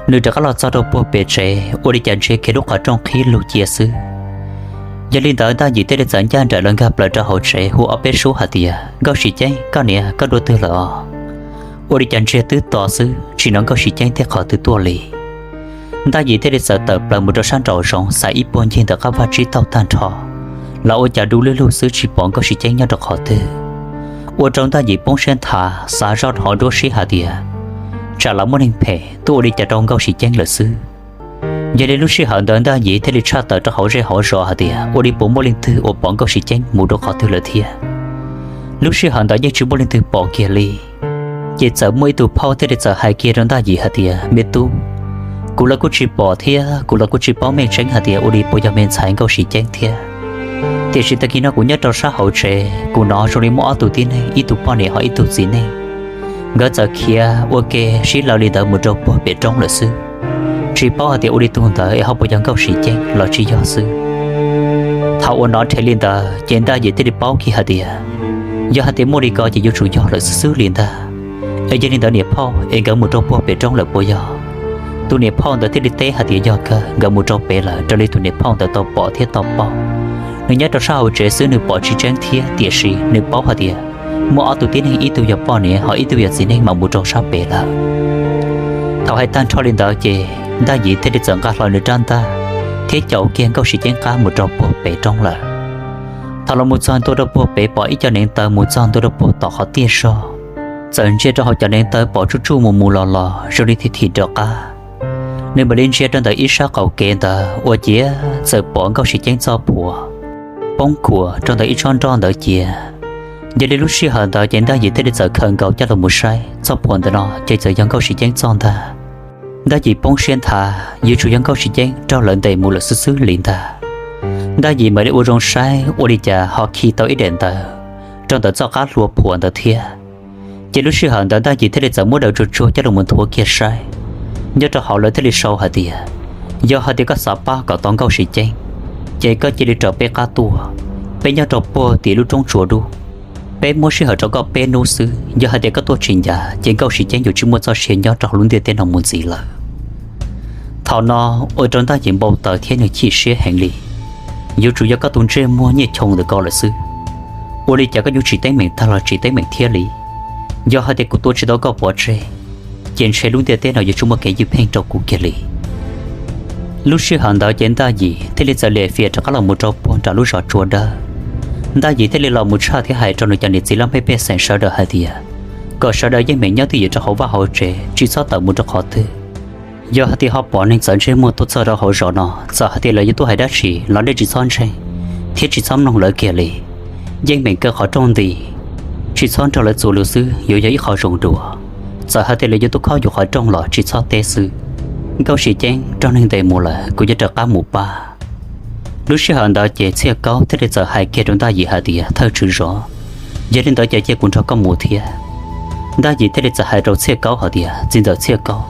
nws rov qab los txog rau puag pem tsev ua li cas ntsia kiag lub qhov rooj qhib lug cia xwb. Yog li ntawd Ntaj Yim thiaj li txawm ncaj nraim los nkag plaws rau hauv tsev hu ob peb suab hais tias, Nkauj Siv Ceeb, koj niam, koj dua twg lawm os? Ua li cas ntsiag twb to xwb tsis hnov Nkauj Siv Ceeb tej qhov twg tuaj li. Ntaj Yim thiaj li txawm tawm plaws mus rau sab nraum zoov xaiv ib puag ncig ntawm qab vaj tsib taug tag nrho, los ua cas du lug lug xwb tsis pom Nkauj Siv Ceeb nyob rau qhov twg. Ua rau Ntaj Yim poob siab nthav xav zoj dhov nruab siab hais tias, tsam los muaj neeg phem tuaj ua li cas rau Nkauj Siv Ceeb lawm xwb. Yog li lub sij hawm ntawd Ntaj Yim thiaj li tshaj tawm rau hauv zej hauv zos hais tias ua li puas muaj leej twg uas pom Nkauj Siv Ceeb mus rau qhov twg lawm thiab. Lub sij hawm ntawd yeej tsis muaj leej twg pom kiag li. Ces txawm muaj ib tug phauj thiaj li txawm hais kiag rau Ntaj Yim hais tias, Me tub, kuv los kuj tsis pom thiab kuv los kuj tsis paub meej tseeb hais tias ua li puas yog me ntxhais Nkauj Siv Ceeb thiab. Tiam sis tag kis no kuv nyob rau sab hauv tsev kuv hnov zoo li muaj ob tug tib neeg, ib tug poj niam ho ib tug txiv neej, nkawd txawm khiav ua ke sib law li ntawd mus rau puag pem roob lawm xwb. Tsis paub hais tias ua li tug ntawd es ho puas yog Nkauj Siv Ceeb los tsis yog xwb. Thaum uas hnov rhe li ntawd ces Ntaj Yim thiaj li paub kiag hais tias, yog hais tias muaj li ko ces yuav tsum yog lawm xwb xwb li ntag. Es yog li ntawd niam phauj es nkawd mus rau puag pem roob lawm puas yog? Tus niam phauj ntawd thiaj li teb hais tias yog kawg, nkawd mus rau pem lawm raws li tus niam phauj ntawd tau pom thiab tau paub. Nws nyob rau sab hauv tsev xwb nws pom tsis tseeb thiab, tiam sis nws paub hais tias muaj ob tug tib neeg, ib tug yog poj niam ho ib tug yog txiv neej mas mus rau sab pem lawm. Thaum hais tag nrho li ntawd ces Ntaj Yim thiaj li txawm nqa hlo nws rab ntaj thiab caum kiag Nkauj Siv Ceeb qab mus rau puag pem roob lawm. Thaum los mus txog ntua rau puag pem pom ib co neev taw mus txog ntua rau puag tom qhov tiaj zog, txawm ntsia rau hauv cov neev taw pom tsuj tsuj mus mus los los zoo li thim thim rov qab. Nws mam li ntsia rau ntawm ib sab qaum kev ntawd ua ciav txawm pom Nkauj Siv Ceeb txoj phuam poob khuam rau ntawm ib tsob nroj ntawd cia. Yog li lub sij hawm ntawd ces Ntaj Yim thiaj li txawm khaws nkaus coj los mus saib txoj phuam ntawm no ces txawm yog Nkauj Siv Ceeb txoj ntag. Ntaj Yim poob siab nthav, yuav tsum yog Nkauj Siv Ceeb raug lawv ntes mus lawm xwb xwb li ntag. Ntaj Yim mam li ua zoo saib ua li cas ho khi tau ib daim ntawv rau ntawm txoj qab hlua phuam ntawd thiab. Ces lub sij hawm ntawd Ntaj Yim thiaj li txawm muab daim tsuag tsuag coj los mus nthuav kiag saib. Nyob rau hauv lawv thiaj li sau hais tias, yog hais tias koj xav pab kom tau Nkauj Siv Ceeb, ces koj cia li raws peb qab tuaj. Peb nyob rau puag tim lub roob tsua dub. Peb muab sij hawm rau koj peb hnub xwb, yog hais tias koj tuaj tsis ncav ces Nkauj Siv Ceeb yuav tsis muaj txoj sia nyob rau hauv lub ntiaj teb no mus ntxiv lawm. Thaum no ua rau Ntaj Yim npau taws thiab nws chim siab heev li. Yuav tsum yog koj tus ntsej muag Nyiaj Choo ntawm ko lawm xwb. Ua li cas koj yuav tsis teeb meem tag los tsis teeb meem thiab li? Yog hais tias kuv tua tsis tau koj pov tseg, ces ntshe lub ntiaj teb no yuav tsis muaj kev ywj pheej rau kuv kiag li. Lub sij hawm ntawd ces Ntaj Yim thiaj li txawm lim fias rov qab los mus rau puag nram lub zos tsua dawb. Ntaj Yim thiaj li los mus tshaj thiab hais rau nws cov niam txiv laj mej pej xeem sawv daws hais tias, kom sawv daws yeej meem nyob twj ywm rau hauv vaj hauv tsev, tsis txhob tawm mus rau qhov twg. Yog hais tias ho pom neeg txawv ntsej muag tuaj txog rau hauv zos no, txawm hais tias lawv yuav tuaj hais dab tsi los nej tsis txhob ntseeg thiab tsis txhob mloog lawv kiag li. Yeej meem kaw qhov rooj nti, tsis txhob nrog lawv txuas lus xwb yuav yog ib qho zoo dua. Txawm hais tias lawv yuav tuaj khob yuav qhov rooj los tsis txhob teb xwb. Nkauj Siv Ceeb raug neeg ntes mus lawm, kuv yuav rov qab mus pab. Lub sij hawm ntawd ces Txhiaj Kaub thiaj li txawm hais kiag rau Ntaj Yim hais tias, thawj tswv zos, yog li ntawd ces cia kuv nrog koj mus thiab. Ntaj Yim thiaj li txawm hais rau Txhiaj Kaub hais tias, txiv ntxawm Txhiaj Kaub,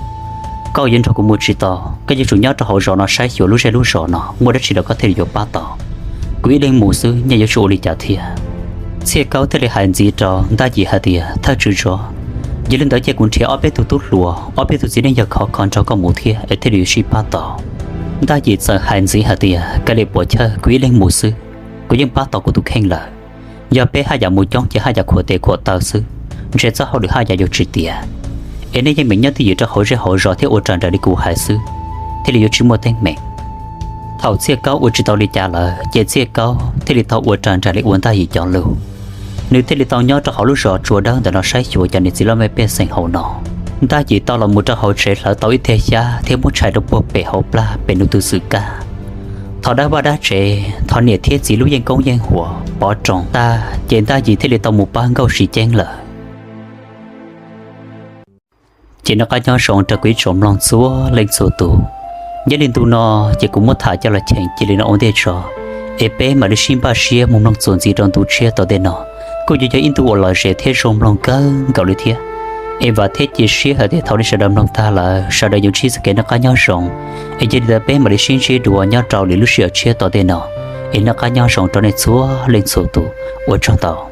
koj yuav nrog kuv mus tsis tau, koj yuav tsum nyob rau hauv zos no saib xyuas lub zej lub zos no muaj dab tsi los koj thiaj li yuav pab tau. Kuv ib leeg mus xwb, nej yuav tsum ua li cas thiab. Txhiaj Kaub thiaj li hais ntxiv rau Ntaj Yim hais tias, thawj tswv zos, yog li ntawd cia kuv nrhiav ob peb tug tub hluas, ob peb tug txiv neej yawg khov kho nrog koj mus thiab es thiaj li yuav sib pab tau. Ntaj Yim txawm hais ntxiv hais tias, kav liam puas chawj, kuv ib leeg mus xwb, kuv yeej pab tau kuv tus kheej lawm. Yog peb haj yam mus coob ces haj yam khuam tes khuam taw xwb, ntshe txoj hauj lwm haj yam yuav tsis tiav. Es nej yeej meem nyob twj ywm rau hauv zej hauv zos thiab ua raws nraim li kuv hais xwb, thiaj li yuav tsis muaj teeb meem. Thaum Txhiaj Kaub ua tsis tau li cas lawm ces Txhiaj Kaub thiaj li tau ua raws nraim li uas Ntaj Yim cov lus. Nws thiaj li tau nyob rau hauv lub zos tsua dawb ntawm no saib xyuas cov niam txiv laj mej pej xeem hauv no. Ntaj Yim tau los mus rau hauv tsev hlawv tau ib teg xyab thiab muab tshais rau puag pem hauv plag pem nws tus xwm kab. Thov dab vaj dab tsev, thov niam thiab txiv lub yeej koob yeej huam pov roos tag ces Ntaj Yim thiaj li tau mus pab Nkauj Siv Ceeb lawm. Ces noj qab nyob zoo rau kuv ib tsoom mloog txhua leej txhua tus. Nyob li ntu no ces kuv muab tham coj los cheem cia li no ua ntej tso, es peb mam li sib npaj siab mus mloog txuas ntxiv rau ntu tshiab tom ntej no. Kuj yuav yog ib ntu uas lom zem thiab zoo mloog kawg nkaus li thiab. Es vam thiab cia siab hais tias thaum nej sawv daws mloog tag lawm sawv daws yuav ntsib txoj kev noj qab nyob zoo. Es yog li ntawd peb mam li sib ntsib dua nyob rau lwm lub sij hawm tshiab tom ntej no. Es noj qab nyob zoo rau nej txhua leej txhua tus, ua tsaug ntau.